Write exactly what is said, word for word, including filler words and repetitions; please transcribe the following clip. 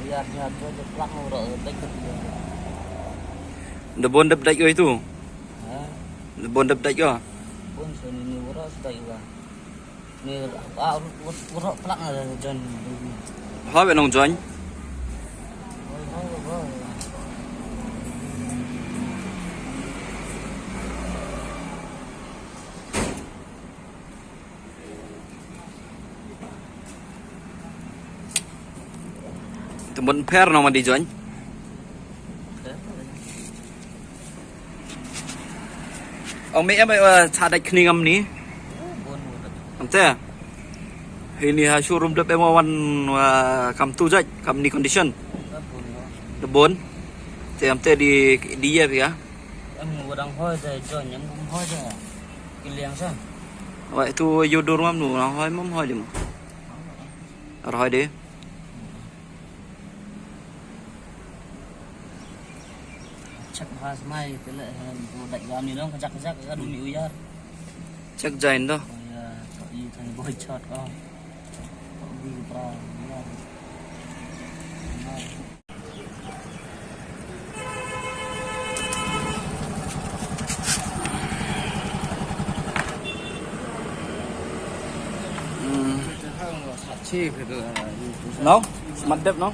Yar yar jo jo plak mo ro dek dek. Da bon dep dek oi tu. Ha? Da bon dep dek oi. Bon so ni ni ro dek oi. Ni a ro plak na jon. Ha be nong jon. Te mut pher no ma di join. Ong me em, eh, cha dai kning am ni. Am te. Hini ha showroom dep em wan, eh, kam tu jai, kam ni condition. Te bon. Te am te di, di ye ya. Em wadang hoi te join em hoi te. Kiliang sa. Wai tu yu dur mam nu nang hoi mam hoi di mo. Ar hoi di. Check ha smai te le, eh, tu dak gam ni dong, kajak kajak ka dumi uyar. Check jain do. Oh ya, to i tan boy chot ko. To bi pra uyar. Hmm. No? Smat dep no?